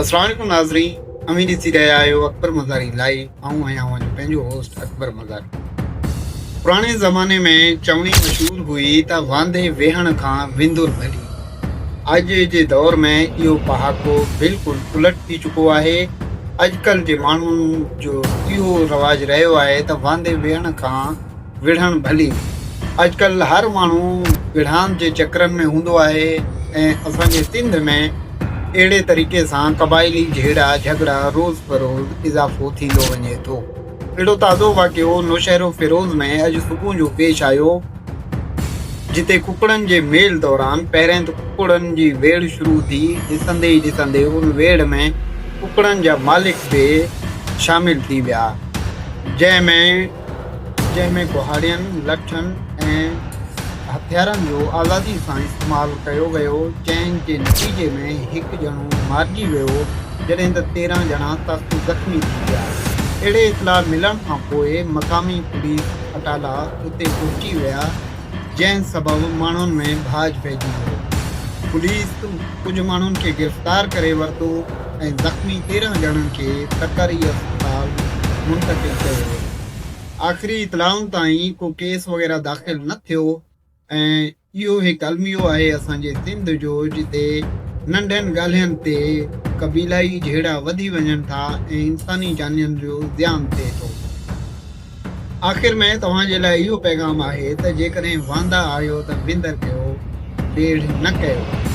السلام عليڪم ناظرين اوهين ڏسي رهيا آهيو اڪبر مزاري لائيو آئون آهيان اوهان جو پنهنجو هوسٽ اڪبر مزاري پراڻي زماني ۾ چوڻي مشهور هئي ته واندي ويهڻ کان وندر ڀلي اڄ جي دور ۾ اهو پهاڪو بلڪل الٽ ٿي چڪو آهي اڄڪلهه جي ماڻهن جو اهو رواج رهيو آهي ته واندي ويهڻ کان وڙهڻ ڀلي. اڄڪلهه هر ماڻهو وڙهاند جي چڪرن ۾ هوندو آهي ۽ اسان جي سنڌ ۾ اهڙي طريقي سان قبائلي جهيڙا جهڳڙا روز بروز اضافو ٿيندو وڃي ٿو. اهڙو تازو واقعو نوشهروفيروز ۾ اڄ صبح جو پيش آيو جتي ڪڪڙن جي ميل دوران پهرين ته ڪڪڙن جي ويڙهه شروع ٿي ڏسندي ئي ڏسندي ان ويڙهه ۾ ڪڪڙن جا مالڪ به شامل ٿي ويا جنهن ۾ جنهن ۾ ڪهاڙين، لٺن ۽ هٿيارن جو آزادي سان استعمال ڪيو ويو، جنهن جي نتيجي ۾ هڪ ڄڻو مارجي ويو، جڏهن ته 13 ڄڻا سخت زخمي ٿي ويا. اهڙي اطلاع ملڻ کان پوء مقامي پوليس اٽالا اتي پهچي ويا، جنهن سبب ماڻهن ۾ ڀاڄ پئجي ويو. پوليس ڪجهه ماڻهن کي گرفتار ڪري ورتو ۽ زخمي 13 ڄڻن کي سرڪاري اسپتال منتقل ڪيو ويو. آخري اطلاعن تائين ڪو ڪيس وغيره داخل نه ٿيو ۽ اهو هڪ الميو آهي اسان جي سنڌ جو جتي ننڍين ڳالهين تي قبيلائي جهيڙا وڌي وڃن ٿا ۽ انساني جانين جو زيان ٿئي ٿو. آخر ۾ توهان جي لاء اهو پيغام آهي ته جيڪڏهن واندا آهيو ته وندر ڪيو ويڙهه نه ڪيو.